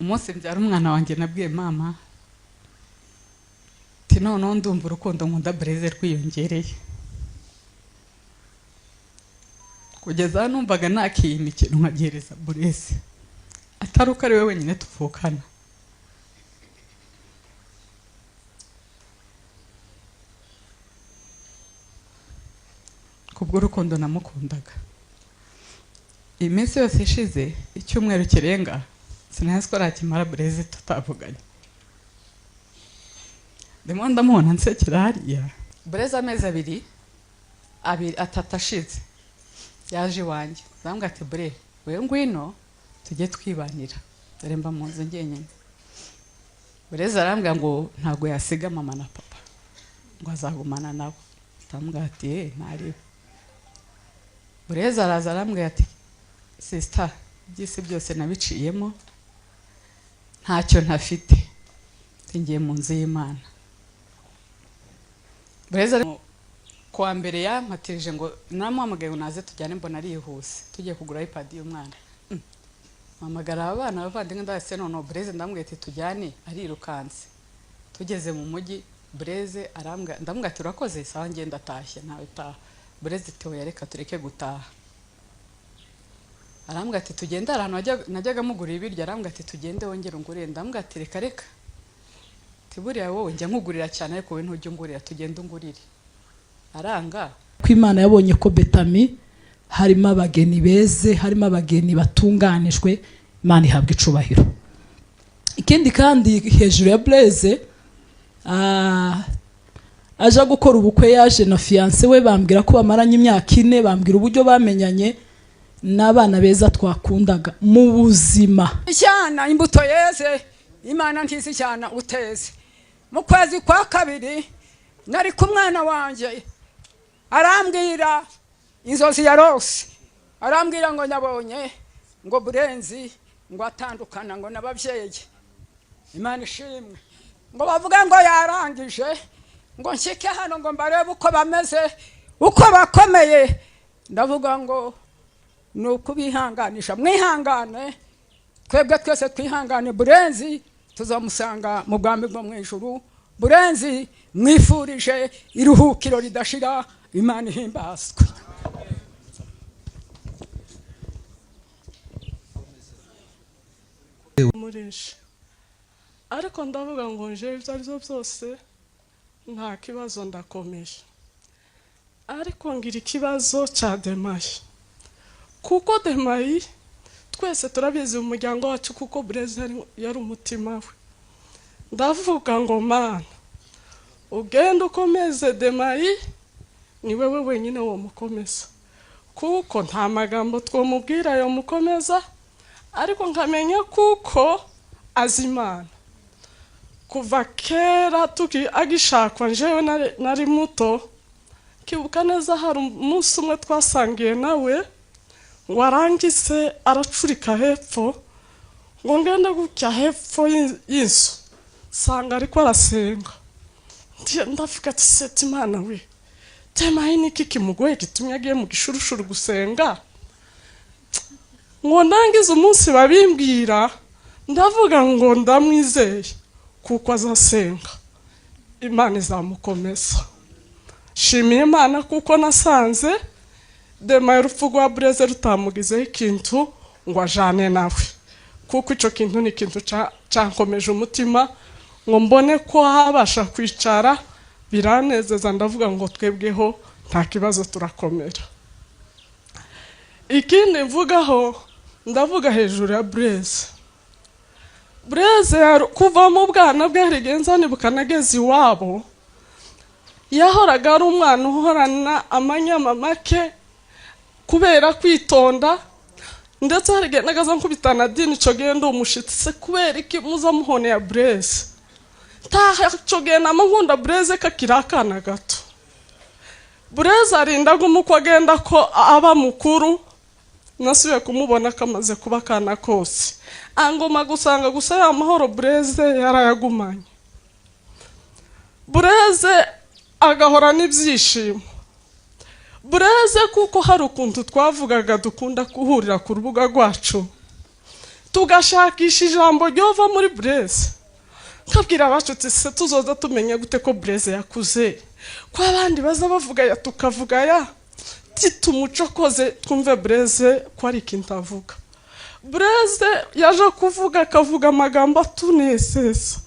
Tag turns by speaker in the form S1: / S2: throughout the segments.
S1: Umunsi mbyara umwana wanjye, nabwiye mama ati: "Noneho ndumva urukundo nkunda Bureze rwiyongereye." Kugeza aho numvaga nakiye imikino nkagihereza Bureze, atari uko ari we wenyine tuvukana. Kubw'urukundo namukundaga. Iminsi yose ishize, icyumweru kirenga, sinari ko nakimara Bureze tutavuganye. Ndimo ndamubona nsekera hariya Bureze. Amezi 2, 2, 3 ashize, yaje iwanjye. Ndamubwira ati: "Bure, we ngwino tujye twibanira, dore mba mu nzu njyenyine." Bureze arambwira ngo ntabwo yasiga mama na papa, ngo azagumana nabo. Ndamubwira ati: "Eh, ntariwe." Bureze araza arambwira ati: "Sister, iby'isi byose nabiciyemo, ntacyo ntafite, ngiye mu nzu y'Imana." Bureze kuwa mbere yampatirije ngo namuhamagaye ngo naze tujyane, mbona arihuse, tugiye kugura iPad y'umwana. Mpamagara abana, abavandimwe, ndahise noneho Bureze ndamubwira ati: "Tujyane." Arirukanse. Tugeze mu mujyi, Bureze arambwira, ndamubwira ati: "Urakoze, sawa, ngenda atashye, ntawe utaha." Bureze ati: "Oya, reka tureke gutaha." Arambwira ati: "Tugende." Hari ahantu najyaga mugurira ibiryo. Arambwira ati: "Tugende wongere ungurire." Ndamubwira ati: "Reka, reka." Ati: "Buriya wowe njya nkugurira cyane, ariko wowe ntujya ungurira, tugende ungurire." Aranga.
S2: Ko Imana yabonye ko Betami harimo abageni beze, harimo abageni batunganijwe, Imana ihabwa icubahiro. Ikindi kandi, hejuru ya Bureze, aje gukora ubukwe, yaje na fiancé we. Bambwira ko bamaranye imyaka 4, bambwira uburyo bamenyanye n'abana beza twakundaga mu buzima.
S3: Ishyana imbuto yeze, Imana ntizi ishyana uteze. Mu kwezi kwa kabiri nari ku mwana wanjye, arambwira inzozi ya rose, arambwira ngo nyabonye ngo Burenzi ngo atandukana ngo n'ababyeyi, Imana ishimwe, ngo bavuge ngo yarangije, ngo nshyike hano ngo mbarebe uko bameze, uko bakomeye. Ndavuga ngo ni ukubihanganisha, mwihangane, twebwe twese twihangane. Burenzi tuzamusanga mu bwami bwo mu ijuru. Burenzi mwifurije iruhukiro ridashira. Imana ihimbazwe.
S4: Murisha, ariko ndavuga ngo nje ibyo ari byo byose nta kibazo, ndakomeje. Ariko ngira ikibazo cya Demayi, kuko Demayi twese turabizi mu muryango wacu, kuko Bureze yari umutima we. Ndavuga ngo: "Mana, ugende ukomeze Demayi, ni wowe wenyine womukomeza, kuko nta magambo twamubwira yomukomeza." Ariko nkamenya kuko azi Imana kuva kera tuki agishakwa. Njyewe nari muto, kibuka neza, hari umunsi umwe twasangiye nawe ngo arangize aracurika hepfo, ngo ngende gutya hepfo y'inzu nsanga ariko arasenga. Ndavuga ati: "Seti Imana we, Demayi niki kimugoye gitumye agiye mu gishurushuru gusenga?" Ngo ndangize umunsi babimbwira, ndavuga ngo ndamwizeye kuko azasenga, Imana izamukomeza. Shimiye Imana kuko nasanze Dema urupfu rwa Bureze rutamugizeho ikintu ngo ajane nawe, kuko icyo kintu ni ikintu cyankomeje umutima, ngo mbone ko habasha kwicara biranezeza. Ndavuga ngo twebweho nta kibazo, turakomera. Ikindi mvugaho, ndavuga hejuru ya Bureze. Bureze kuva mu bwana bwe, hari igihe nzanibuka nageze iwabo, yahoraga ari umwana uhorana amanyama make kubera kwitonda. Ndetse hari igihe nagaza nkubitana dini, ico gihe ndi umushitsi: "Se kubera iki muza muhoneye Bureze?" Taha ico gihe nama nkunda Bureze kakiri akana gato. Bureze arinda aguma uko agenda ko aba mukuru, nasubiye kumubona kamaze kuba akana kose, angoma gusanga gusa ya mahoro Bureze yarayagumanye. Bureze agahora n'ibyishimo. Bureze kuko hari ukuntu twavugaga dukunda guhurira ku rubuga rwacu. Tugashakisha ijambo ryova muri Bureze. Nkabwira abacu uti: "Se tuzoza tumenya gute ko Bureze yakuze, ko abandi baza bavuga ya, tukavuga ya?" Titumucokoze twumve Bureze ko ari ikintu avuga. Bureze yaje kuvuga, akavuga amagambo atunezeza.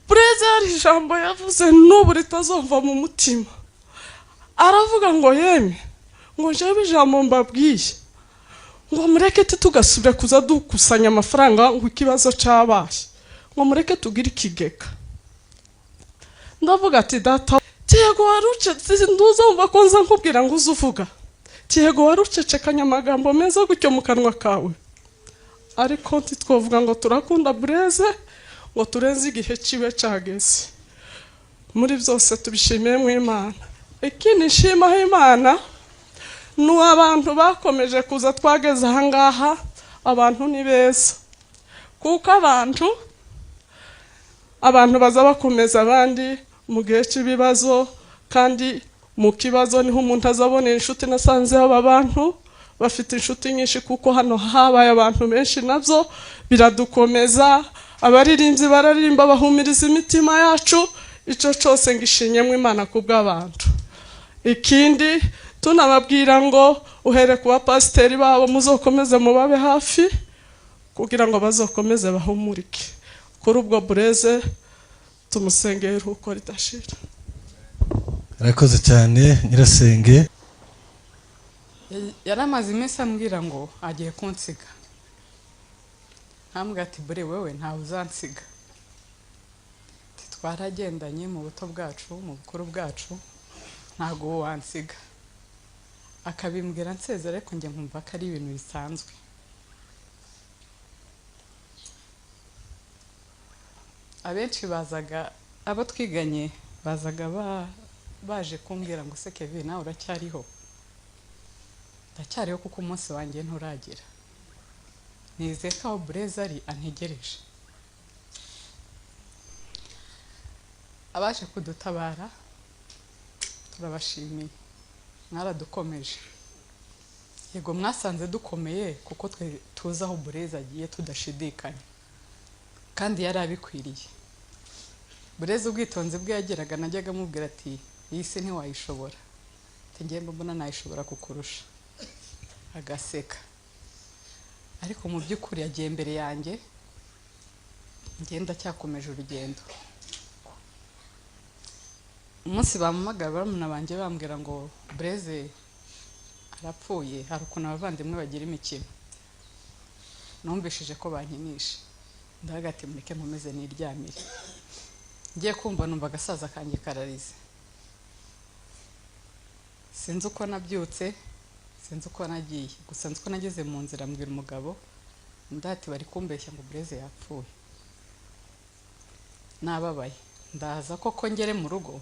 S4: Bureze hari ijambo yavuze n'ubu ritazumva mu mutima. Aravuga ngo: "Yemwe," ngo, "njyewe ijambo mbabwiye, ngo mureke tugasubira kuza dukusanya amafaranga, ngo ikibazo cyabaye, ngo mureke tugire ikigega." Ndavuga ati: "Data, yego warucetse, nduzumva ko nza nkubwira ngo uze uvuga. Yego warucecekanye amagambo meza gutyo mu kanwa kawe." Ariko ntitwavuga ngo turakunda Bureze ngo turenze igihe kibe cyageze. Muri byose tubishimiye mu Imana. Ikindi nshimaho Imana ni abantu bakomeje kuza twageze ahangaha. Abantu ni beza, kuko abantu baza bakomeza abandi mu gihe cy'ibibazo, kandi mu kibazo niho umuntu azabonera inshuti. Nasanze aba bantu bafite inshuti nyinshi, kuko hano habaye abantu benshi, nabyo biradukomeza. Abaririmbyi bararirimba bahumiriza imitima yacu. Icyo cyose ngishinyemo Imana ku bw'abantu. Ikindi tunababwira ngo uhere ku bapasiteri babo, muzokomeze mubabe hafi kugira ngo bazokomeze bahumurike. Kuri ubwo Bureze tumusengere uko ridashira.
S5: Arakoze cyane nyirasenge.
S1: Yari amaze iminsi ambwira ngo agiye kunsiga. Ntambwe ati: "Bure, wewe ntawe uzansiga." Ati: "Twaragendanye mu buto bwacu, mu bukuru bwacu, ntabwo uwo wansiga." Akabimbwira nsezera, ariko njye nkumva ko ari ibintu bisanzwe. Abenshi bazaga, abo twiganye bazaga baje kumbwira ngo: "Se Kevin, nawe uracyariho?" Ndacyariho kuko umunsi wanjye nturagera. Nizeye ko aho Bureze ari antegereje. Abaje kudutabara turabashimiye, mwaradukomeje. Yego mwasanze dukomeye, kuko twe tuzi aho Bureze agiye tudashidikanya, kandi yari abikwiriye. Bureze ubwitonzi bwe yageraga, najyaga amubwira ati: "Iyi si ntiwayishobora," ati: "Ngiye mbona nayishobora kukurusha," agaseka. Ariko mu by'ukuri yagiye mbere yanjye, ngenda cyakomeje urugendo. Umunsi bampamagara barumuna banjye bambwira ngo Bureze arapfuye, hari ukuntu abavandimwe bagira imikino, numvishije ko bankinisha. Ndavuga ati: "Mureke nkomeze niryamire." Ngiye kumva numva agasaza kanjye kararize. Sinzi uko nabyutse, sinzi uko nagiye, gusa nzi ko nageze mu nzira mbwira umugabo ndati: "Bari kumbeshya ngo Bureze yapfuye." Nababaye, ndaza koko ngere mu rugo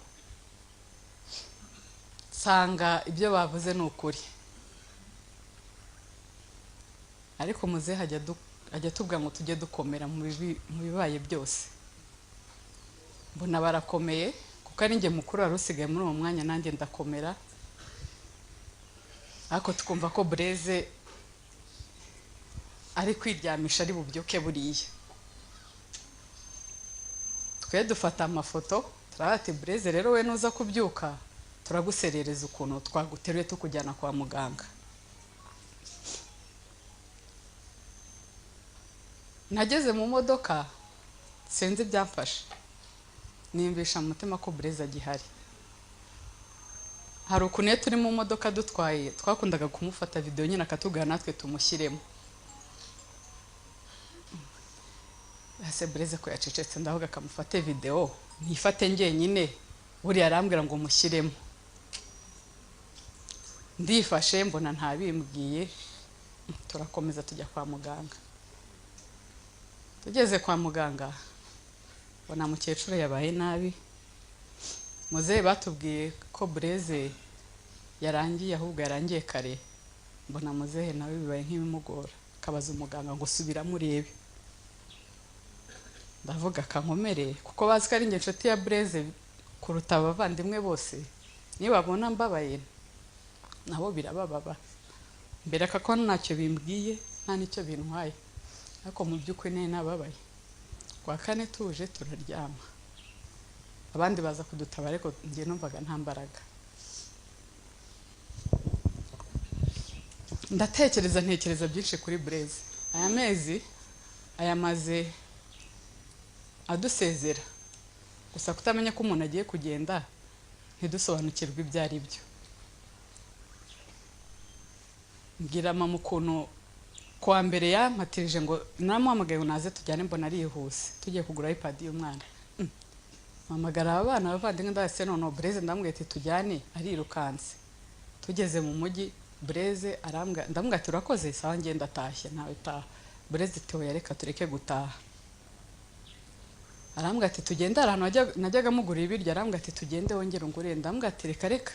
S1: nsanga ibyo bavuze ni ukuri. Ariko muzehe ajya atubwira ngo tujye dukomera mu bibaye byose. Mbona barakomeye, kuko ari njye mukuru wari usigaye muri uwo mwanya, nanjye ndakomera. Ariko tukumva ko Bureze ari kwiryamisha ari bubyuke buriya. Twe dufata amafoto, turavuga ati: "Bureze rero we nuza kubyuka turaguserereza ukuntu twaguteruye tukujyana kwa muganga." Nageze mu modoka sinzi ibyamfashe, nimvisha mu mutima ko Bureze agihari. Hari ukuntu iyo turi mu modoka dutwaye twakundaga kumufata video nyine akatubwira natwe tumushyiremo. Ese Bureze ko yacecetse, ndavuga akamufate video ntifate njyenyine, buriya arambwira ngo mushyiremo. Ndifashe mbona ntabimbwiye, turakomeza tujya kwa muganga. Tugeze kwa muganga mbona mukecuru yabaye nabi. Muzehe batubwiye ko Bureze yarangiye, ahubwo yarangiye kare. Mbona muzehe nawe bibaye nk'ibimugora, akabaza umuganga ngo subiramo urebe. Ndavuga akankomere, kuko bazi ko ari njye inshuti ya Bureze kuruta abavandimwe bose. Nibabona mbabaye nabo birabababa, mbereka ko ntacyo bimbwiye, nta n'icyo bintwaye. Ariko mu by'ukuri nari nababaye. Kwa kane tuje turaryama, abandi baza kudutabara, ariko njye numvaga nta mbaraga. Ndatekereza, ntekereza byinshi kuri Blaise. Aya mezi ayamaze adusezera, gusa kutamenya ko umuntu agiye kugenda ntidusobanukirwe ibyo ari byo. Mbwira mama ukuntu kuwa mbere yampatirije ngo namuhamagaye ngo naze tujyane, mbona arihuse tugiye kugura iPad y'umwana. Mpamagara aba bana abavandimwe ndahise none Blaise ndamubwira ati tujyane, arirukanse. Tugeze mu mujyi Blaise arambwira, ndamubwira ati urakoze sawa ngenda atashye nawe taha. Blaise ati oya reka tureke gutaha. Arambwira ati tugende ahantu najyaga mugurira ibiryo, arambwira ati tugende wongere ungurire. Ndamubwira ati reka reka,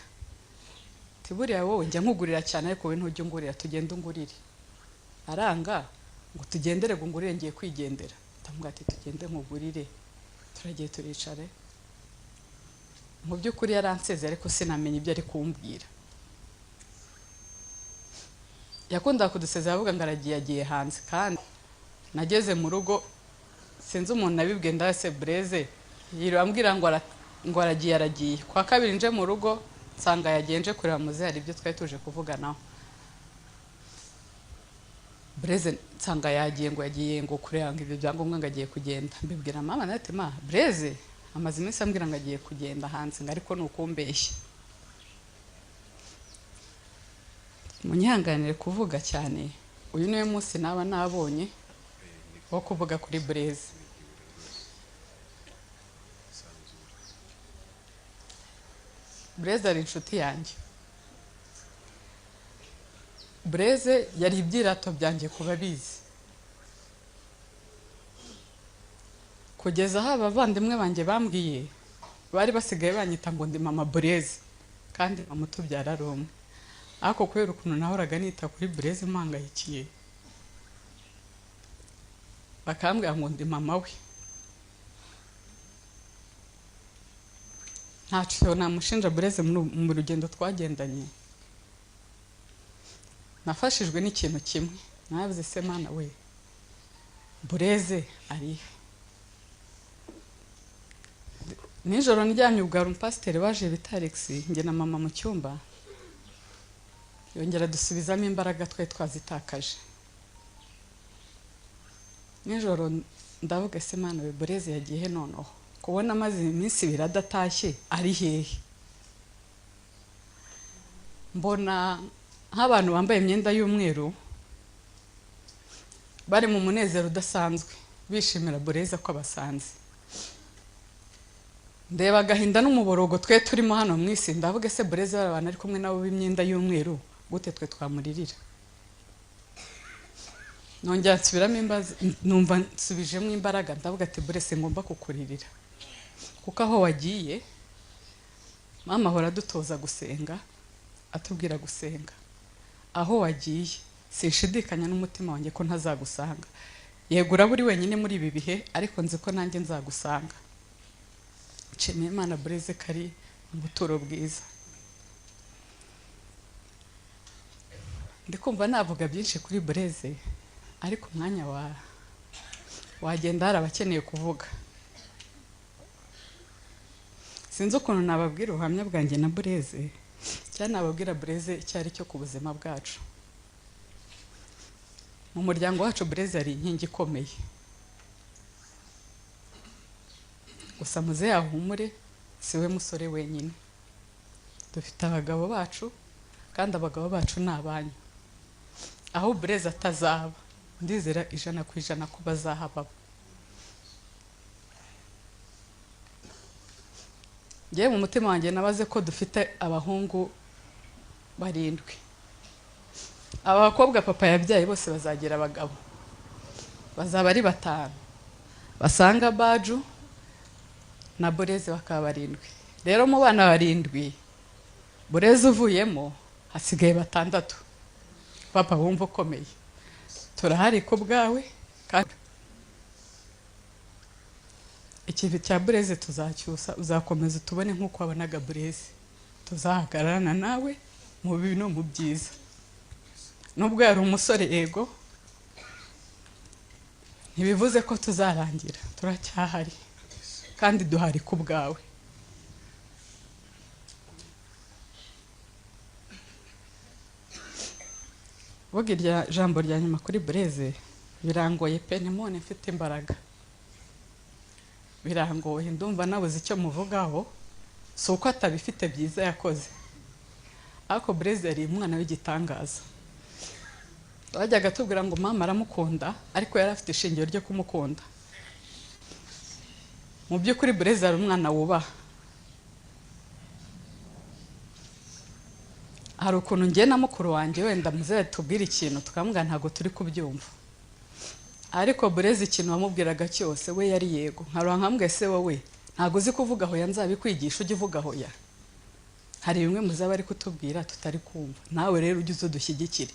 S1: ati buriya wowe njya nkugurira cyane ariko wowe ntujya ungurira, tugende ungurire. Aranga ngo tugendere ngurire ngiye kwigendera. Ndamubwira ati tugende nkugurire. Turagiye turicare. Mu by'ukuri yaransezeye ariko sinamenya ibyo ari kumbwira. Yakundaga kudusezera avuga ngo aragiye agiye hanze, kandi nageze mu rugo sinzi umuntu nabibwiye ndase Blaise yiriwe ambwira ngo aragiye aragiye. Kwa kabiri nje mu rugo nsanga yagiye nje kureba muzehe, hari ibyo twari tuje kuvuganaho. Blaise nsanga yagiye ngo yagiye ngo kureba ngo ibyo byangombwa ngo agiye kugenda. Mbibwira mama nati ma Blaise amaze iminsi ambwira ngo agiye kugenda hanze, ngo ariko ni ukumbeshya. Munyihanganire kuvuga cyane, uyu niwe munsi naba nabonye wo kuvuga kuri Blaise. Blaise ari inshuti yanjye. Blaise yari ibyirato byanjye kuba bizi. Kugeza aho abavandimwe banjye bambwiye bari basigaye banyita ngo ndi mama Blaise, kandi mama utubyara ari umwe. Ariko kubera ukuntu nahoraga nita kuri Blaise mpangayikiye, bakambwira ngo ndi mama we. Ntacyo namushinja Blaise mu rugendo twagendanye. Nafashijwe n'ikintu kimwe, navuze se mana we Blaise ari. Nijoro ndyamye ubwo hari umupasiteri waje bita Alex, njye na mama mu cyumba, yongera dusubizamo imbaraga twari twazitakaje. Nijoro ndavuga se mana we Blaise yagiye he noneho, kubona amaze iminsi ibiri adatashye ari hehe? Mbona nk'abantu bambaye imyenda y'umweru bari mu munezero udasanzwe bishimira Blaise ko abasanze. Ndeba agahinda n'umuborogo twe turimo hano mu isi, ndavuga se Blaise bari abantu ari kumwe nabo b'imyenda y'umweru gute twe twamuririra? Nongera nsubiramo imbaza, numva nsubijemo imbaraga, ndavuga ati Blaise ngomba kukuririra kuko aho wagiye mama ahora adutoza gusenga, atubwira gusenga. Aho wagiye sinshidikanya n'umutima wanjye ko ntazagusanga. Yego uraba uri wenyine muri ibi bihe, ariko nzi ko nanjye nzagusanga. Nshimiye Imana Blaise kari mu buturo bwiza. Ndikumva navuga byinshi kuri Blaise, ariko umwanya wagenda hari abakeneye kuvuga. Sinzi ukuntu nababwira ubuhamya bwanjye na Blaise, cyangwa nababwira Blaise icyo ari cyo ku buzima bwacu. Mu muryango wacu Blaise ari inkingi ikomeye. Gusa muzehe ahumure siwe musore wenyine. Dufite abagabo bacu kandi abagabo bacu ni abanyu. Aho Blaise atazaba, ndizera 100% ko bazahaba. Ngewe mu mutima wanjye nabaze ko dufite abahungu 7. Aba bakobwa papa yabyaye bose bazagira abagabo, bazaba ari 5. Basanga Baju na Blaise bakaba 7. Rero mu bana 7 Blaise uvuyemo hasigaye 6. Papa wumva ukomeye, turahari ko bwawe kandi ikivi cya Blaise tuzacyusa, uzakomeza tubone nkuko wabonaga Blaise. Tuzahagararana nawe mu bibi no mu byiza. Nubwo yari umusore yego, Ntibivuze ko tuzarangira, turacyahari kandi duhari ku bwawe. Vuga irya jambo rya nyuma kuri Bureze birangoye pe, ntimubone mfite imbaraga, birangoye, ndumva nabuze icyo muvugaho. Si uko atabifite byiza yakoze, ariko Bureze yari umwana w'igitangaza. Bajyaga tubwira ngo mama aramukunda, ariko yari afite ishingiro ryo kumukunda. Mu by'ukuri Bureze yari umwana wubaha. Hari ukuntu ngiye na mukuru wanjye wenda muzehe tubwire ikintu tukamubwira ntabwo turi kubyumva, ariko Bureze ikintu wamubwiraga cyose we yari yego. Nkaruha nkambwe se wowe ntabwo uzi kuvuga hoya, nzabikwigisha ujye uvuga hoya. Hari bimwe muzaba ari kutubwira tutari kumva, nawe rero ujye uzudushyigikire.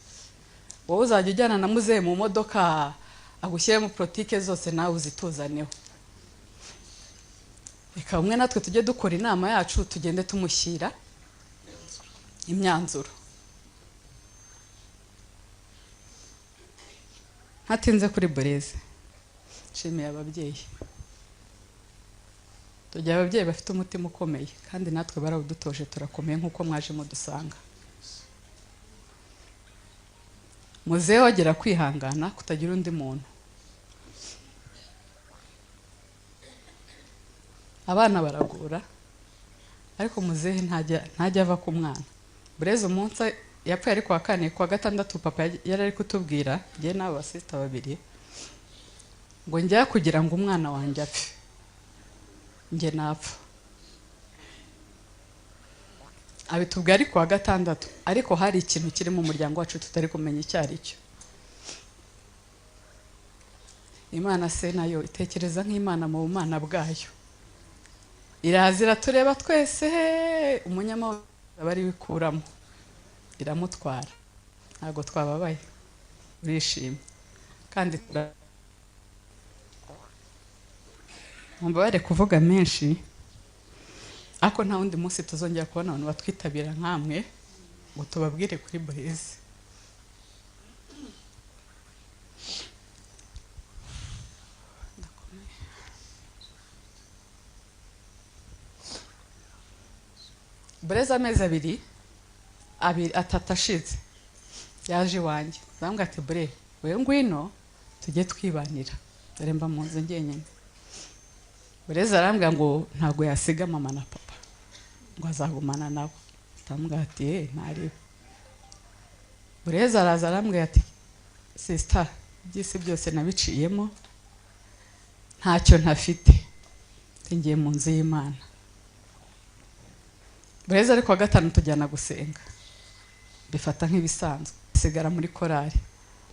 S1: Wowe uzajya ujyana na muzehe mu modoka agushyiremo politike zose nawe uzituzaneho. Reka umwe natwe tujye dukora inama yacu, tugende tumushyira imyanzuro. Ntatinze kuri Bureze, nshimiye ababyeyi. Tugira ababyeyi bafite umutima ukomeye, kandi natwe barawudutoje turakomeye nk'uko mwaje mudusanga. Muzehe wagera kwihangana kutagira undi muntu. Abana baragora, ariko muzehe ntajya ava ku mwana. Bureze umunsi yapfuye ari kuwa kane, kuwa gatandatu papa yari ari kutubwira njye n'abo basista babiri ngo njya kugira ngo umwana wanjye apfe njye napfa. Abitubwira ari kuwa gatandatu, ariko hari ikintu kiri mu muryango wacu tutari kumenya icyo ari cyo. Imana se nayo itekereza nk'Imana mu bumana bwayo, iraza iratureba twese, umunyamahoro bari bikuramo iramutwara. Ntabwo twababaye, urishimye kandi mubare kuvuga menshi, ariko nta wundi munsi tuzongera kubona abantu batwitabira nkamwe ngo tubabwire kuri Bureze. Bureze amezi abiri atatu ashize yaje iwanjye, ndamubwira ati Bure wewe ngwino tujye twibanira, dore mba mu nzu njyenyine. Bureze arambwira ngo ntabwo yasiga mama na papa, ngo azagumana nabo. Ndamubwira ati ntariwe. Bureze araza arambwira ati sister, iby'isi byose nabiciyemo, ntacyo ntafite, ngiye mu nzu y'Imana. Bureze ariko wa gatanu tujyana gusenga, bifata nk'ibisanzwe, sigara muri korari.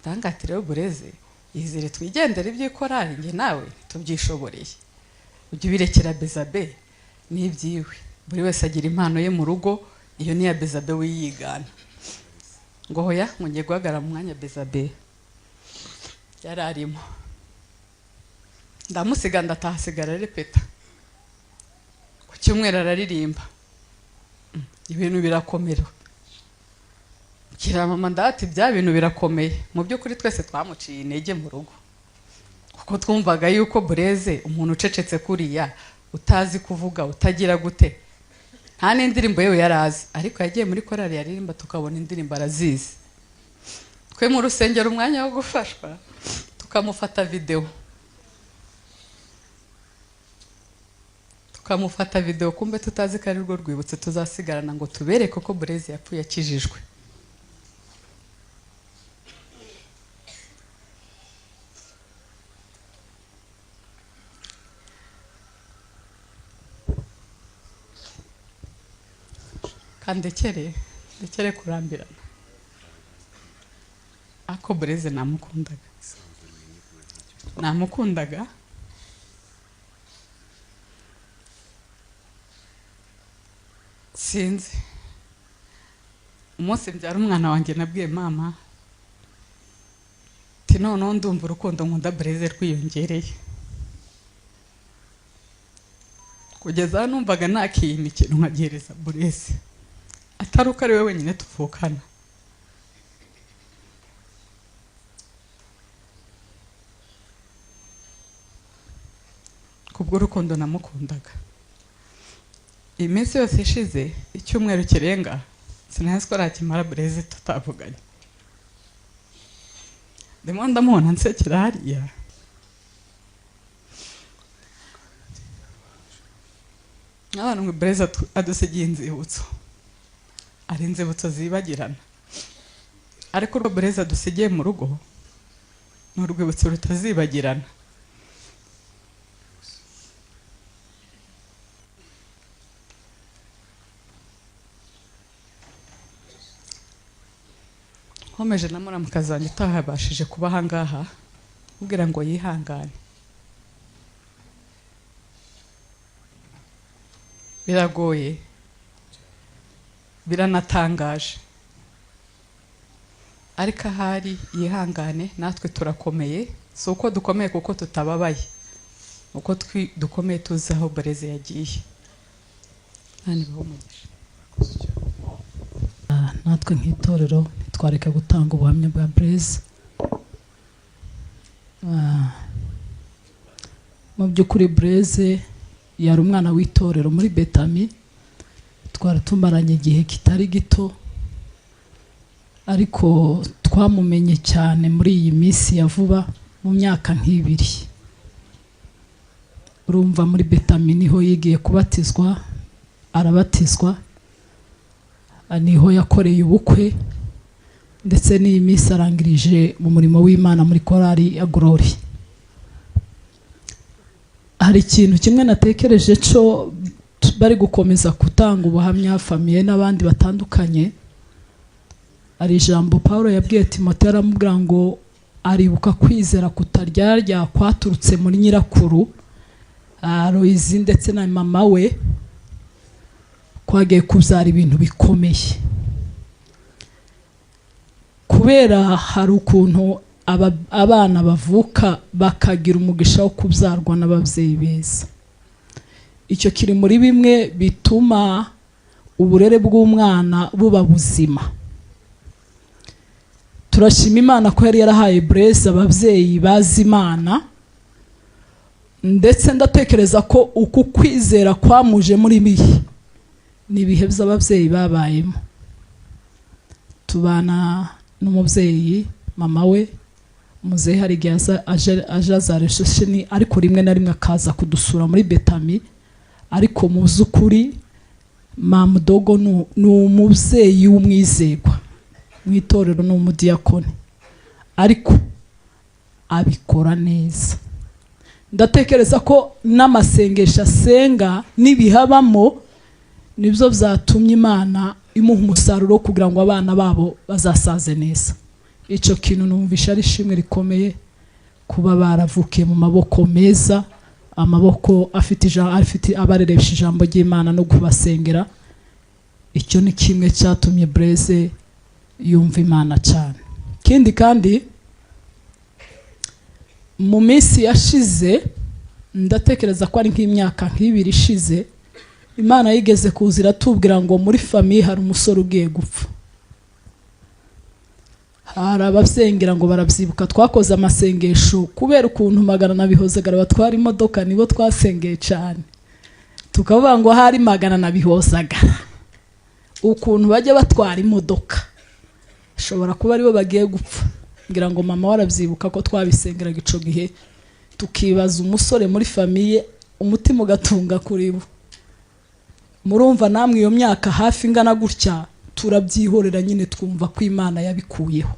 S1: Ndangati rero Bureze izire twigendere iby'ikorari, njye nawe tubyishoboreye, ujye ubirekera Bezabe n'ibyiwe. Buri wese agira impano ye mu rugo, iyo ni ya Bezabe wiyigana. Ngo hoya ngiye guhagarara mu mwanya Bezabe yari arimo, ndamusiga ndataha, sigara arepeta. Ku cyumweru araririmba, ibintu birakomera. Kira mama ndati bya bintu birakomeye. Mu by'ukuri twese twamuciye intege mu rugo, kuko twumvaga yuko Bureze umuntu ucecetse kuriya, utazi kuvuga, utagira gute, nta n'indirimbo yewe yarazi, ariko yagiye muri korali yaririmba tukabona indirimbo arazizi. Twe mu rusengero umwanya wo gufashwa tukamufata video, kumbe tutazi ko ari rwo rwibutso tuzasigarana ngo tubereke ko Bureze yapfuye akijijwe. Kandekere ndekere kurambirana, ako Bureze namukundaga. Sinzi umunsi mbyara umwana wanjye nabwiye mama ati noneho ndumva urukundo nkunda Bureze rwiyongereye, kugeza numvaga nakiyima ikintu nkagihereza Bureze, atari uko ari we wenyine tuvukana. Kubw'urukundo namukundaga. Iminsi yose ishize, icyumweru kirenga, sinari ko nakimara Bureze tutavuganye. Ndimo ndamubona nsekera hariya. Abantu ngo Bureze adusigiye inzibutso, ari inzibutso zibagirana, ariko urwo Bureze adusigiye mu rugo ni urwibutso rutazibagirana. Nkomeje na muramukazi wanjye utahabashije kuba aha ngaha, mubwira ngo yihangane. Biragoye, biranatangaje, ariko ahari yihangane, natwe turakomeye. Si uko dukomeye kuko tutababaye, uko dukomeye tuzi aho Bureze yagiye. Imana ibahe umugisha.
S2: Natwe nk'itorero ntitwareka gutanga ubuhamya bwa Bureze. Mu by'ukuri Bureze yari umwana w'itorero muri Betami, twari tumaranye igihe kitari gito, ariko twamumenye cyane muri iyi minsi ya vuba, mu myaka nk'ibiri. Urumva muri Betami niho yigiye kubatizwa, arabatizwa, niho yakoreye ubukwe, ndetse n'iyi minsi arangirije mu murimo w'Imana muri korali ya Glory. Hari ikintu kimwe natekereje cyo bari gukomeza gutanga ubuhamya famiye n'abandi batandukanye. Ari ijambo Paulo yabwiye Timoteyo, aramubwira ngo aribuka kwizera kutaryarya kwaturutse muri nyirakuru Aloyizi ndetse na mama we, kwagiye kubyara ibintu bikomeye. Kubera hari ukuntu abana bavuka bakagira umugisha wo kubyarwa n'ababyeyi beza. Icyo kiri muri bimwe bituma uburere bw'umwana buba buzima. Turashima Imana ko yari yarahaye Bureze ababyeyi bazi Imana, ndetse ndatekereza ko uku kwizera kwamuje muri bihe ni ibihe by'ababyeyi babayemo. Tubana n'umubyeyi mama we muzehe, hari igihe aje za reception, ariko rimwe na rimwe akaza kudusura muri Betami. Ariko mu by'ukuri Mamudogo ni umubyeyi w'umwizerwa mu itorero, ni umudiyakoni, ariko abikora neza. Ndatekereza ko n'amasengesho asenga n'ibihabamo nibyo byatumye Imana imuha umusaruro kugira ngo abana babo bazasaze neza. Icyo kintu numvisha ari ishimwe rikomeye kuba baravukiye mu maboko meza, amaboko afite abareresha ijambo ry'Imana no kubasengera. Icyo ni kimwe cyatumye Bureze yumva Imana cyane. Ikindi kandi mu minsi yashize, ndatekereza ko ari nk'imyaka nk'ibiri ishize, Imana yigeze kuza iratubwira ngo muri famiye hari umusore ugiye gupfa. Hari abasengera ngo barabyibuka, twakoze amasengesho kubera ukuntu Magana na Bihozagara batwara imodoka, nibo twasengeye cyane, tukavuga ngo hari Magana na Bihozagara ukuntu bajya batwara imodoka ashobora kuba aribo bagiye gupfa. Ngira ngo mama warabyibuka ko twabisengeraga ico gihe, tukibaza umusore muri famiye umutima ugatunga kuri bo. Murumva namwe iyo myaka hafi ingana gutya turabyihorera nyine, twumva ko Imana yabikuyeho.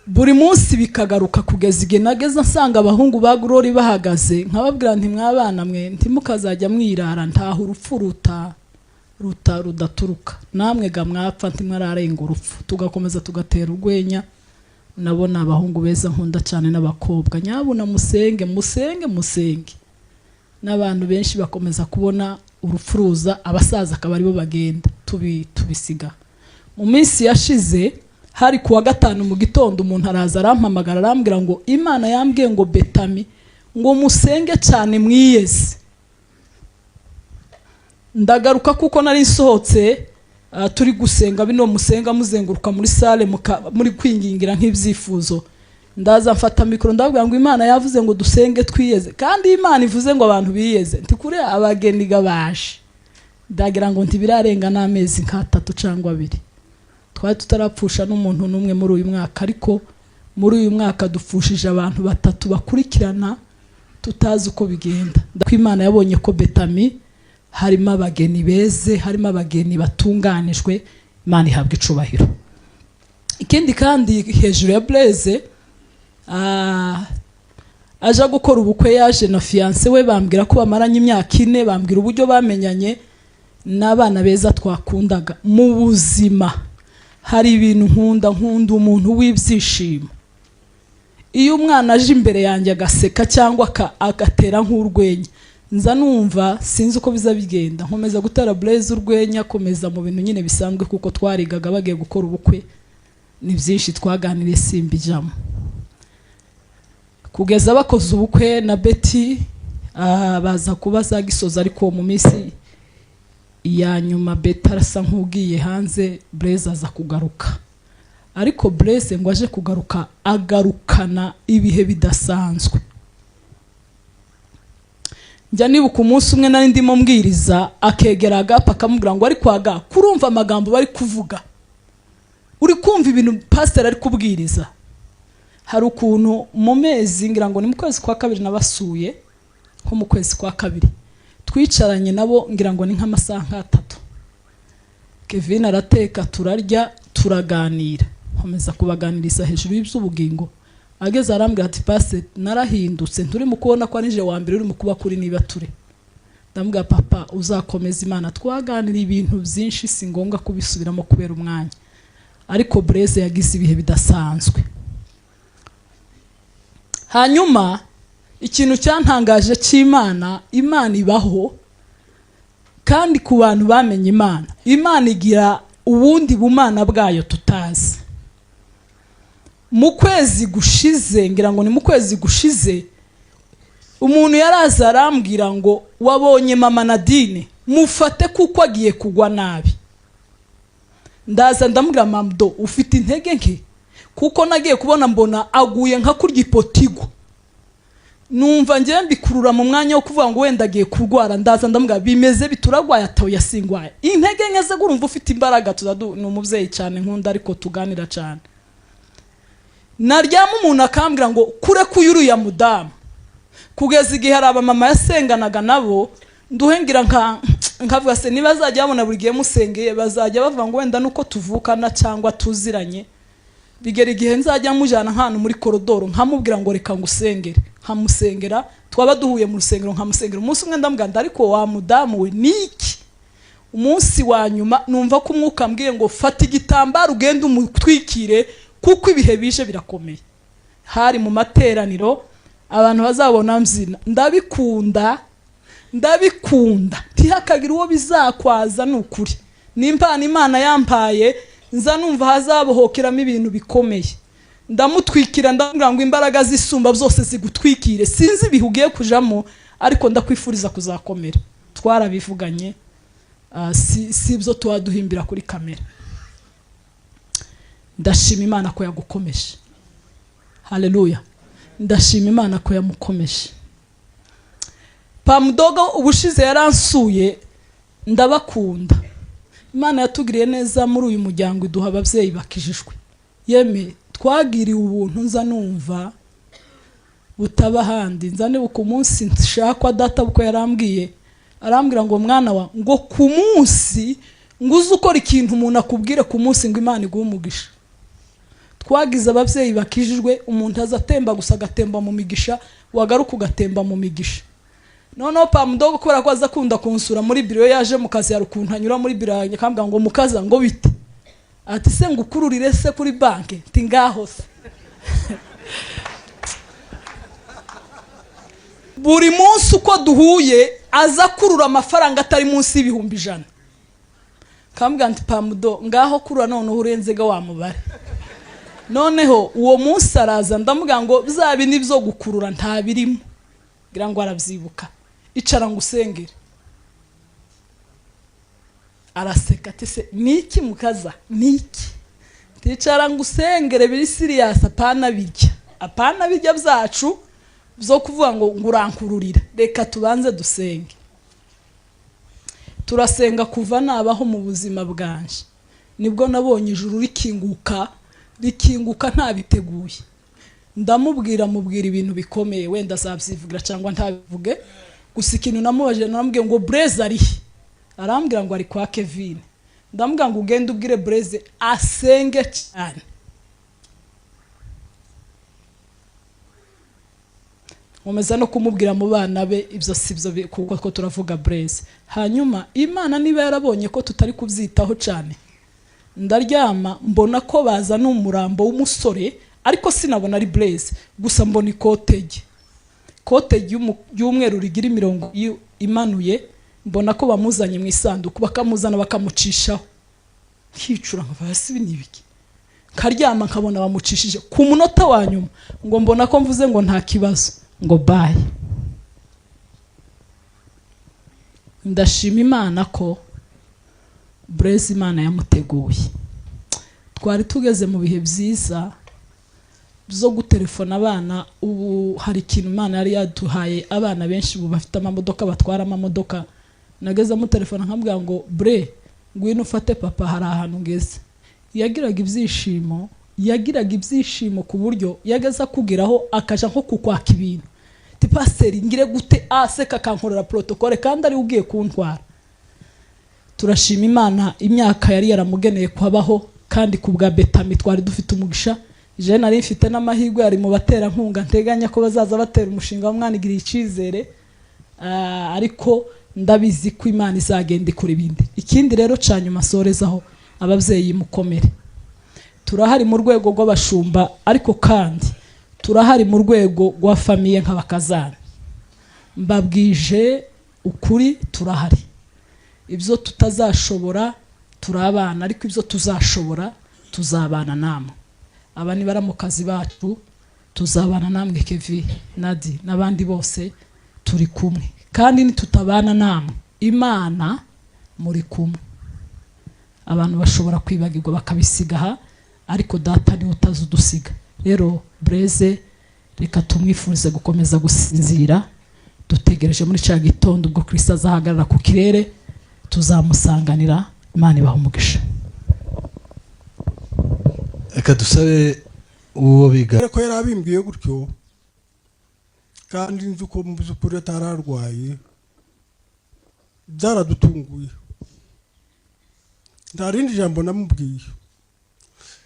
S2: Buri munsi bikagaruka kugeza igihe nageze nsanga abahungu ba Glory bahagaze, nkababwira nti mwabana mwe ntimukazajya mwirara, ntaho urupfu ruta rudaturuka, namwe ga mwapfa ntimwararenga urupfu. Tugakomeza tugatera urwenya. Nabona abahungu beza nkunda cyane n'abakobwa, nyabuna musenge musenge musenge. N'abantu benshi bakomeza kubona urupfu ruza, abasaza akaba aribo bagenda, tubisiga. Mu minsi yashize hari kuwa gatanu mu gitondo, umuntu araza arampamagara arambwira ngo Imana yambwiye ngo Betami ngo musenge cyane mwiyeze. Ndagaruka kuko nari nsohotse, turi gusenga bino musenga muzenguruka muri sale muri kwingingira nk'ibyifuzo. Ndaza mfata mikoro, ndababwira ngo Imana yavuze ngo dusenge twiyeze, kandi iyo Imana ivuze ngo abantu biyeze, ntikure abageni gabaje. Ndagira ngo ntibirarenga n'amezi nk'atatu cyangwa abiri, twari tutarapfusha n'umuntu n'umwe muri uyu mwaka, ariko muri uyu mwaka dupfushije abantu batatu bakurikirana tutazi uko bigenda. Ko Imana yabonye ko Betami harimo abageni beze, harimo abageni batunganijwe, Imana ihabwa icubahiro. Ikindi kandi, hejuru ya Blaise, aje gukora ubukwe, yaje na fiancé we, bambwira ko bamaranye imyaka 4, bambwira uburyo bamenyanye n'abana beza twakundaga. Mu buzima hari ibintu nkunda, nkunda umuntu w'ibyishimo. Iyo umwana aje imbere yanjye agaseka cyangwa agatera nk'urwenya, nza numva sinzi uko biza bigenda, nkomeza gutera Blaise urwenya, akomeza mu bintu nyine bisanzwe, kuko twarigaga bagiye gukora ubukwe, ni byinshi twaganiriye simbijamo. Kugeza bakoze ubukwe na Betty, baza kuba za Gisozi, ariko mu minsi ya nyuma Betty arasa nk'ugiye hanze, Blaise aza kugaruka. Ariko Blaise ngo aje kugaruka agarukana ibihe bidasanzwe. Njya nibuka umunsi umwe nari ndimo mbwiriza, akegera Agapa akamubwira ngo: "Ariko aga, kurumva amagambo bari kuvuga, uri kumva ibintu pasiteri ari kubwiriza?" Hari ukuntu mu mezi, ngira ngo ni mu kwezi kwa kabiri nabasuye, nko mu kwezi kwa kabiri twicaranye nabo, ngira ngo ni nk'amasaha nk'atatu. Kevin arateka, turarya, turaganira, nkomeza kubaganiriza hejuru y'iby'ubugingo. Ageze arambwira ati: "Pase, narahindutse, nturi mu kubona ko ari wa mbere uri mu kuba kuri niba ture." Ndamubwira: "Papa, uzakomeza Imana." Twaganira ibintu byinshi, si ngombwa kubisubiramo kubera umwanya, ariko Blaise yagize ibihe bidasanzwe. Hanyuma ikintu cyantangaje cy'Imana, Imana ibaho, kandi ku bantu bamenye Imana, Imana igira ubundi bumana bwayo tutazi. Mu kwezi gushize, ngira ngo ni mu kwezi gushize, umuntu yaraza arambwira ngo: "Wabonye mama Nadine? Mufate kuko agiye kugwa nabi." Ndaza ndamubwira: "Mamdo, ufite intege nke," kuko nagiye kubona mbona aguye nka kurya ipoto igwa, numva ngewe mbikurura mu mwanya wo kuvuga ngo wenda agiye kurwara. Ndaza ndamubwira: "Bimeze bituragwaye?" Atawe yasingwaye intege nke ze, urumva ufite imbaraga. Ni umubyeyi cyane nkunda, ariko tuganira cyane. Naryama umuntu akambwira ngo: "Kure kuyu uriya mudamu." Kugeza igihe hari abamama yasenganaga nabo, nduhengira nka nkavuga se niba bazajya babona buri gihe musengeye, bazajya bavuga ngo wenda nuko tuvukana cyangwa tuziranye. Bigera igihe nzajya mujyana nk'ahantu muri korodoro, nkamubwira ngo: "Reka ngusengere," nkamusengera. Twaba duhuye mu rusengero, nkamusengera. Umunsi umwe ndamubwira: "Ariko wa mudamu we, niki?" Umunsi wa nyuma numva ko umwuka ambwiye ngo: "Fata igitambaro ugende umutwikire, kuko ibihe bije birakomeye." Hari mu materaniro, abantu bazabona mbyina, ndabikunda, ndabikunda, ntihakagire uwo bizakwaza. Ni ukuri, ni impano Imana yampaye, nza numva hazabohokeramo ibintu bikomeye. Ndamutwikira, ndamubwira ngo: "Imbaraga zisumba byose zigutwikire. Sinzi ibihe ugiye kujamo, ariko ndakwifuriza kuzakomera." Twarabivuganye, si ibyo tuba duhimbira kuri kamera. Ndashima Imana ko yagukomeje. Haleluya! Ndashima Imana ko yamukomeje. Pamudogo ubushize yaransuye. Ndabakunda. Imana yatugiriye neza muri uyu muryango, iduha ababyeyi bakijijwe. Yeme, twagiriwe ubuntu nza numva butaba ahandi. Nza nibuka umunsi nshakwa, data bukwe yarambwiye, arambwira ngo: "Mwana wa," ngo, "ku munsi ngo uze ukora ikintu umuntu akubwire ku munsi ngo Imana iguhe umugisha." Twagize ababyeyi bakijijwe. Umuntu aza atemba gusa, agatemba mu migisha, wagaruka ugatemba mu migisha. Noneho pamudogo, kubera ko aza akunda kunsura muri biro, yaje mu kazi, hari ukuntu anyura muri biro yanjye akambwira ngo: "Mukaza," ngo, "bite?" Ati: "Se ngukururire se kuri banki?" Nti: "Ngaho se." Buri munsi uko duhuye aza akurura amafaranga atari munsi y'100,000. Kambwira nti: "Pamudo, ngaho kurura noneho urenzega wa mubare." Noneho uwo munsi araza, ndamubwira ngo: "Bya bindi byo gukurura ntabirimo." Ngira ngo arabyibuka. "Icara ngo usengere." Araseka ati: "Se niki mukaza, niki?" Ticara ngo usengere, biri serious, apana bijya. Apana bijya byacu byo kuvuga ngo ngurankururira, reka tubanze dusenge. Turasenga. Kuva nabaho mu buzima bwanje, nibwo nabonye ijuru rikinguka, rikinguka ntabiteguye. Ndamubwira, mubwira ibintu bikomeye, wenda azabyivugira cyangwa ntabivuge. Gusa ikintu namubajije, namubwiye ngo: "Bureze arihe?" Arambwira ngo ari kwa Kevin. Ndamubwira ngo: "Ugende ubwire Bureze asenge cyane." Nkomeza no kumubwira mu bana be, ibyo si byo, kuko ko turavuga Bureze. Hanyuma Imana niba yarabonye ko tutari kubyitaho cyane, ndaryama mbona ko bazana umurambo w'umusore, ariko sinabona ari Bureze. Gusa mbona ikote rye, ikote ry'umweru rigira imirongo imanuye. Mbona ko bamuzanye mu isanduku, bakamuzana bakamucishaho. Nkicura, nkava hasi, ibi ni ibiki? Nkaryama nkabona bamucishije. Ku munota wa nyuma ngo mbona ko mvuze ngo nta kibazo, ngo bye. Ndashima Imana ko Bureze Imana yamuteguye. Twari tugeze mu bihe byiza byo gutelefona abana. Ubu hari ikintu Imana yari yaduhaye, abana benshi ubu bafite amamodoka, batwara amamodoka. Nagezemo telefone nkabwira ngo: "Bre, ngwino ufate papa, hari ahantu ngeze." Yagiraga ibyishimo, yagiraga ibyishimo ku buryo yageze akugeraho akaja nko kukwaka ibintu, ti: "Pasiteri, ngire gute?" Aseka, akankorera protocole kandi ari we ugiye kuntwara. Turashima Imana imyaka yari yaramugeneye kubaho. Kandi ku bwa Betami twari dufite umugisha. Je nari mfite n'amahirwe, yari mu baterankunga nteganya ko bazaza batera umushinga wa Mwana Igiriye Icyizere. Ariko ndabizi ko Imana izagenda ikora ibindi. Ikindi rero ca nyuma sorezaho, ababyeyi mukomere. Turahari mu rwego rw'abashumba, ariko kandi turahari mu rwego rwa famille nk'abakazana. Mbabwije ukuri, turahari. Ibyo tutazashobora turabana, ariko ibyo tuzashobora tuzabana namwe. Aba ni baramukazi bacu, tuzabana namwe. Kevi, Nadi n'abandi bose turi kumwe, kandi nitutabana namwe, Imana muri kumwe. Abantu bashobora kwibagirwa bakabisiga aha, ariko Data niwe utazi udusiga. Rero Bureze reka tumwifurize gukomeza gusinzira, dutegereje muri cya gitondo ubwo Kirisito azahagarara ku kirere, tuzamusanganira. Imana ibaha umugisha.
S5: Reka dusabe uwo biga.
S6: Ko yari abimbwiye gutyo, kandi nzi ko mu by'ukuri atararwaye, byaradutunguye. Nta rindi jambo namubwiye,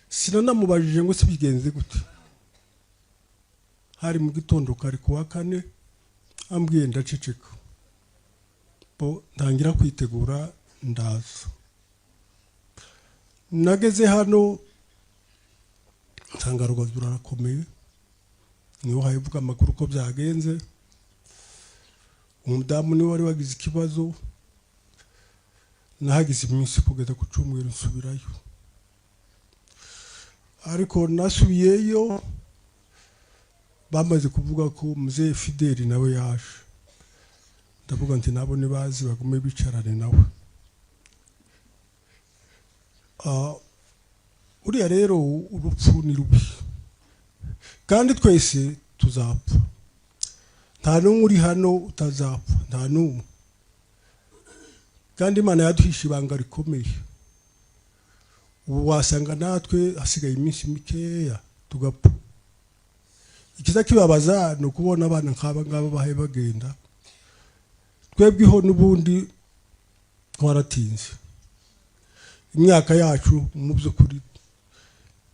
S6: sinanamubajije ngo se bigenze gute. Hari mu gitondo kare ku wa kane, ambwiye ndaceceka, bo ntangira kwitegura ndaza. Nageze hano nsanga Rugazu rurakomeye, niho havuga amakuru ko byagenze. Umudamu niwe wari wagize ikibazo. Nahagize iminsi kugeza ku cyumweru, nsubirayo, ariko nasubiyeyo bamaze kuvuga ko muzehe Fideli nawe yaje. Ndavuga nti nabo nibazi bagume bicarane nawe. Uriya rero urupfu ni rubi, kandi twese tuzapfa. Nta n'umwe uri hano utazapfa, nta n'umwe. Kandi Imana yaduhishe ibanga rikomeye. Ubu wasanga natwe hasigaye iminsi mikeya tugapfa. Ikiza kibabaza ni ukubona abana nk'aba ngaba bahaye bagenda. Twebweho n'ubundi twaratinze imyaka yacu, mu by'ukuri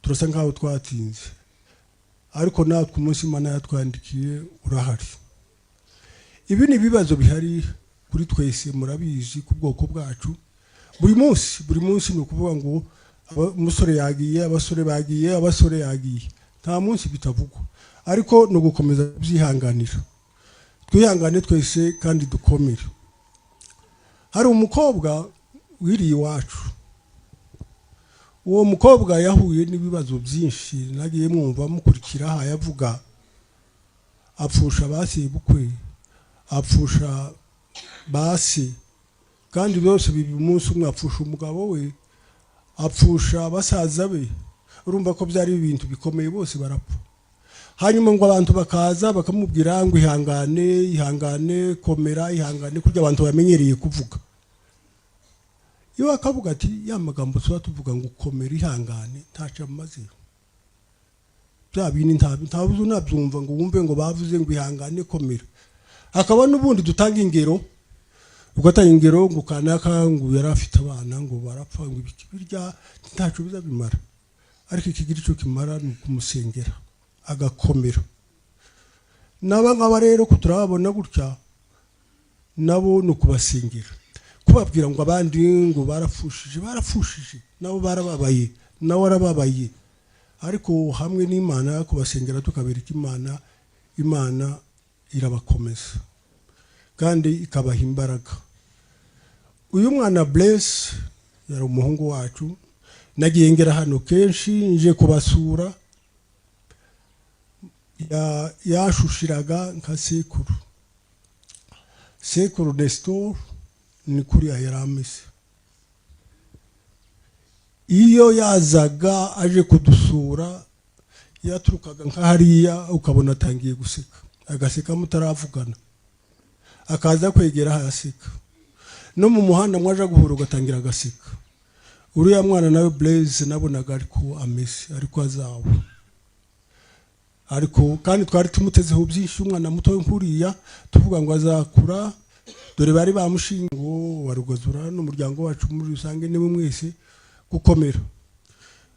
S6: turasa nkaho twatinze, ariko natwe umunsi Imana yatwandikiye urahari. Ibi ni ibibazo bihari kuri twese, murabizi ku bwoko bwacu. Buri munsi, buri munsi ni ukuvuga ngo umusore yagiye, abasore bagiye, abasore yagiye. Nta munsi bitavugwa, ariko ni ugukomeza kubyihanganira. Twihangane twese kandi dukomere. Hari umukobwa wiriye iwacu. Uwo mukobwa yahuye n'ibibazo byinshi, nagiye mwumva mukurikira aha yavuga. Apfusha bukwe, apfusha basi, kandi byose biba umunsi umwe. Apfusha umugabo we, apfusha basaza be. Urumva ko byari ibintu bikomeye, bose barapfa. Hanyuma ngo abantu bakaza bakamubwira ngo ihangane, ihangane, komera, ihangane, kurya abantu bamenyereye kuvuga. Iyo akavuga ati ya magambo tuba tuvuga ngo komera, ihangane, ntacyo amaze. Bya bindi ntabuze unabyumva ngo wumve ngo bavuze ngo ihangane, komera. Hakaba n'ubundi dutanga ingero, ugatanga ingero ngo kanaka ngo yari afite abana ngo barapfa, ngo ibiki birya, ntacyo bizabimara. Ariko ikigira icyo kimara ni ukumusengera agakomera. N'aba ngaba rero ko turababona gutya, nabo ni ukubasengera, kubabwira ngo abandi ngo barapfushije, barapfushije, nabo barababaye, nawe arababaye, ariko hamwe n'Imana kubasengera tukabereka Imana, Imana irabakomeza kandi ikabaha imbaraga. Uyu mwana Blaise yari umuhungu wacu, nagiye ngera hano kenshi nje kubasura, yashushiraga nka sekuru. Sekuru Nestor ni kuriya yari ameze. Iyo yazaga aje kudusura, yaturukaga nka hariya ukabona atangiye guseka, agaseka mutaravugana, akaza kwegera aseka, no mu muhanda mwaje guhura ugatangira agaseka. Uriya mwana nawe Blaise nabonaga ariko ameze, ariko azawe, ariko kandi twari tumutezeho byinshi. Umwana muto nkuriya tuvuga ngo azakura, dore bari bamushingo warugazura n'umuryango wacu muri rusange, niwe mwese gukomera,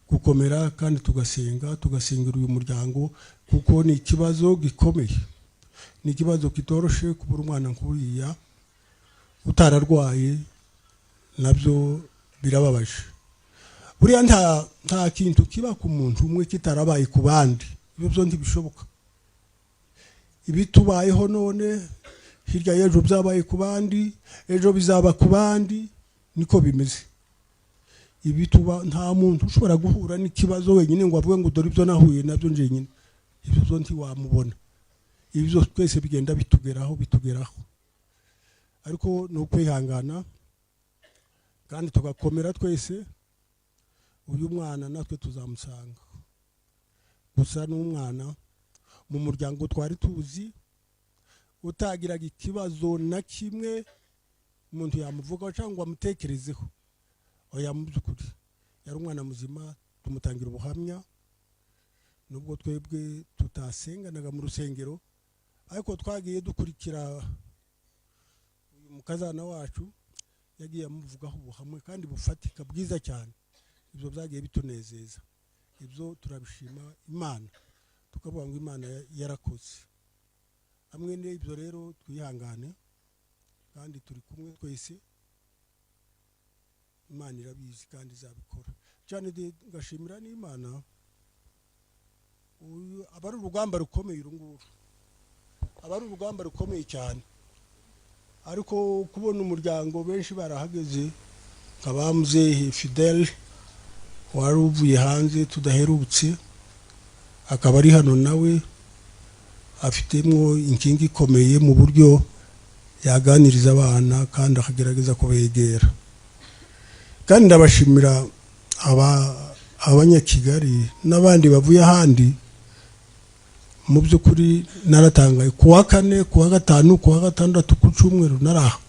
S6: gukomera, kandi tugasenga, tugasengera uyu muryango, kuko ni ikibazo gikomeye, ni ikibazo kitoroshe kubura umwana nkuriya utararwaye, nabyo birababaje. Buriya nta kintu kiba ku muntu umwe kitarabaye ku bandi, ibyo byo ntibishoboka. Ibitubayeho none hirya y'ejo byabaye ku bandi, ejo bizaba ku bandi, niko bimeze. Ibituba nta muntu ushobora guhura n'ikibazo wenyine ngo avuge ngo dore ibyo nahuye nabyo njyenyine, ibyo byo ntiwamubona. Ibyo twese bigenda bitugeraho, bitugeraho, ariko ni ukwihangana kandi tugakomera twese. Uyu mwana natwe tuzamusanga, gusa n'umwana mu muryango twari tuzi utagiraga ikibazo na kimwe umuntu yamuvugaho cyangwa amutekerezeho. Oya, mu by'ukuri yari umwana muzima, tumutangira ubuhamya, nubwo twebwe tutasenganaga mu rusengero, ariko twagiye dukurikira uyu mukazana wacu, yagiye amuvugaho ubuhamwe kandi bufatika bwiza cyane. Ibyo byagiye bitunezeza, ibyo turabishima Imana, tukavuga ngo Imana yarakoze. Hamwe n'ibyo rero twihangane kandi turi kumwe twese, Imana irabizi kandi izabikora cyane. Ngashimira n'Imana, uyu aba ari urugamba rukomeye, uru nguru aba ari urugamba rukomeye cyane, ariko kubona umuryango benshi barahageze nka ba muzehe Fidel wari uvuye hanze tudaherutse, akaba ari hano nawe afitemo inkingi ikomeye mu buryo yaganiriza abana kandi akagerageza kubegera. Kandi ndabashimira abanyakigali n'abandi bavuye ahandi. Mu by'ukuri naratangaye, ku wa kane, ku wa gatanu, ku wa gatandatu, ku cyumweru naraha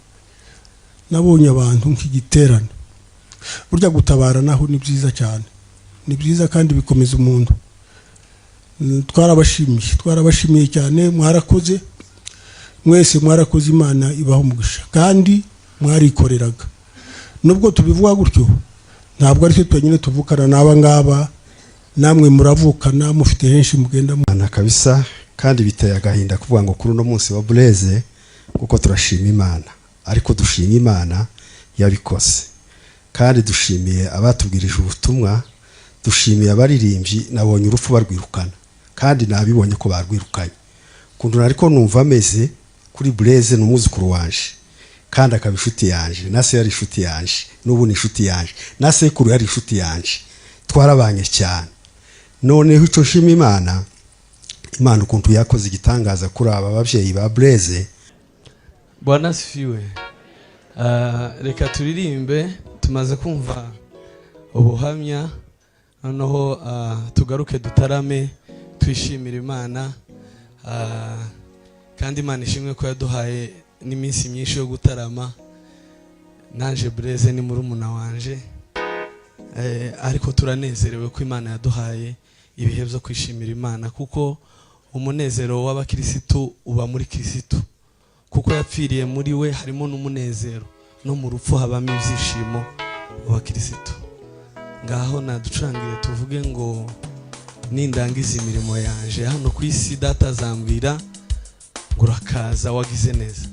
S6: nabonye abantu nk'igiterane. Burya gutabara naho ni byiza cyane, ni byiza kandi bikomeza umuntu. Twarabashimiye, twarabashimiye cyane, mwarakoze mwese, mwarakoze, Imana ibaho umugisha, kandi mwarikoreraga. Nubwo tubivuga gutyo, ntabwo ari twe twenyine tuvukana n'aba ngaba, namwe muravukana, mufite henshi mugenda.
S7: Imana kabisa, kandi biteye agahinda kuvuga ngo kuri uno munsi wa Blaise, kuko turashima Imana, ariko dushima Imana yabikoze, kandi dushimiye abatubwirije ubutumwa, dushimiye abaririmbyi. Nabonye urupfu barwirukana, kandi nabibonye ko barwirukanye. Kuntu ariko numva ameze kuri Blaise, ni umwuzukuru wanje kandi akaba inshuti yanje, na se yari inshuti yanje, n'ubu ni inshuti yanje, na sekuru yari inshuti yanje, twarabanye cyane. Noneho icyo nshima Imana, Imana ukuntu yakoze igitangaza kuri aba babyeyi ba Blaise.
S8: Bwana asifiwe. Reka turirimbe, tumaze kumva ubuhamya, noneho tugaruke dutarame. Twishimire Imana, kandi Imana ishimwe ko yaduhaye n'iminsi myinshi yo gutarama. Nanje Bureze ni murumuna wanje, ariko turanezerewe ko Imana yaduhaye ibihe byo kwishimira Imana, kuko umunezero w'abakirisitu uba muri Kirisitu, kuko yapfiriye muri we harimo n'umunezero, no mu rupfu habamo ibyishimo w'abakirisitu. Ngaho naducurangire tuvuge ngo nindangiza imirimo yanje hano ku isi, data azambwira ngo urakaza wagize neza.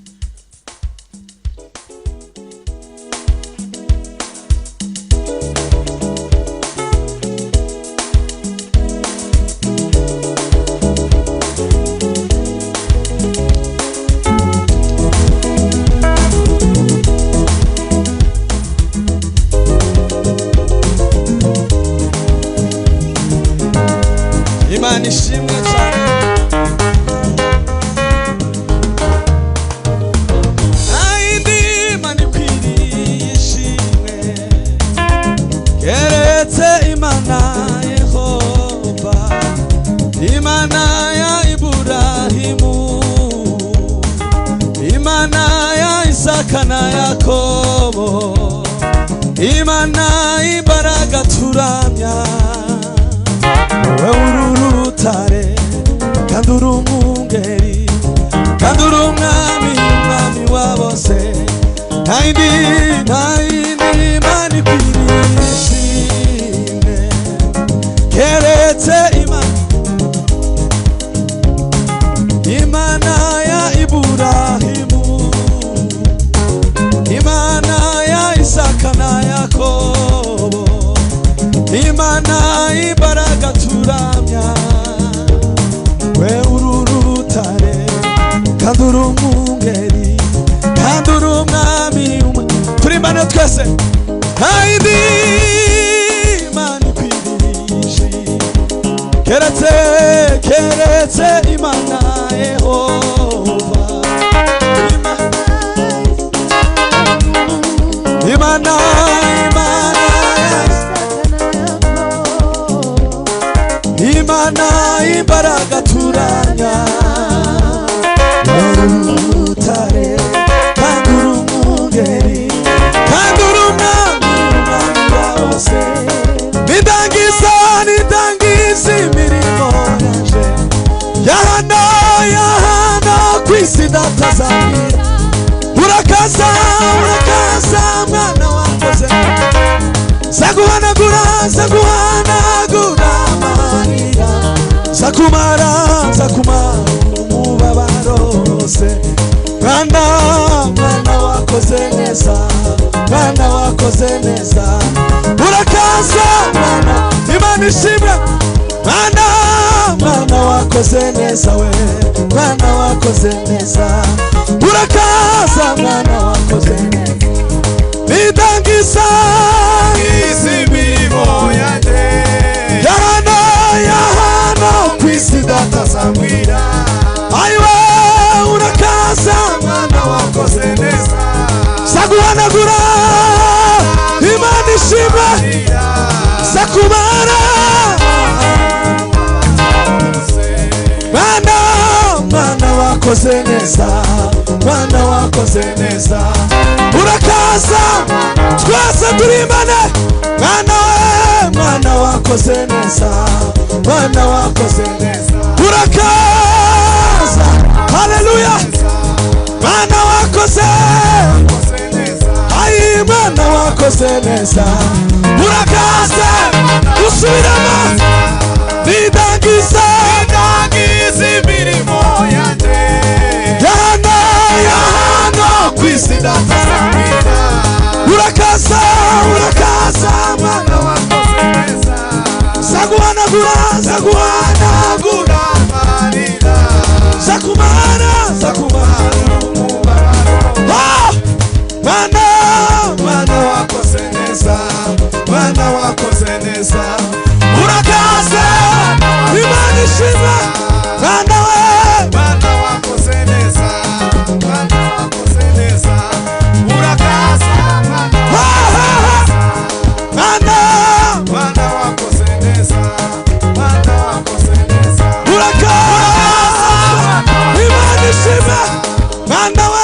S8: Imana ishimwe cyane. Nta Imana ikwiriye ishimwe keretse Imana Yehova, Imana ya Iburahimu, Imana ya Isaka na Yakobo, Imana imbaraga turamya. Wowe uri urutare kandi uri umwungeri kandi uri umwami, umwami wa bose. Nta yindi, nta yindi Imana ikwiriye ishimwe keretse Imana, Imana ya Iburahimu, Imana ya Isaka na Yakobo, Imana imbaraga turamya. We uri urutare kandi uri umwungeri kandi uri umwami, turimbane twese. Nta yindi Imana ikwiriye ishimwe keretse, keretse Imana Yehova, Imana, Imana, Imana imbaraga turamya. Urutare kandi uri umwungeri kandi uri umwami, umwami wa bose. Nindangiza, nindangiza imirimo yanje ya hano, ya hano ku isi, data azambwira urakaza, urakaza mwana wakoze. Zaguhanagura, zaguhanagura amarira, zakumara, zakumara umubabaro wose. Mwana, mwana wakoze neza, mwana wakoze neza, urakaza mwana. Imana ishimwe. Mwana, mwana wakoze neza, we mwana wakoze neza, urakaza mwana wakoze neza. Nidangiza
S9: imirimo yanjye
S8: ya hano, ya hano ku isi, data
S9: azambwira
S8: ayiwe urakaza
S9: mwana wakoze neza,
S8: zaguhanagura. Imana ishimwe. Zakubara mwana, mwana wakoze neza, mwana wakoze neza, urakaza. Twese turimbane. Mwana we, mwana wakoze neza, mwana wakoze neza, urakaza. Haleluya. Mwana wakoze, ayi mwana wakoze neza, urakaza. Usubiramo nidangiza,
S9: nindangiza imirimo yanjye
S8: ya hano, ya hano ku isi, data
S9: azambwira
S8: urakaza, urakaza mwana
S9: wakoze neza,
S8: zaguhanagura, zaguhanagura
S9: amarira,
S8: zakumara, zakumara
S9: umubabaro.
S8: Ah! Mwana, mwana
S9: wakoze neza, mwana wakoze neza,
S8: urakaza. Imana ishimwe. Mwana we,
S9: mwana wakoze neza, mwana wakoze neza, urakaza mwana,
S8: Ha, ha, ha. Mwana,
S9: mwana wakoze neza, mwana wakoze Mana we.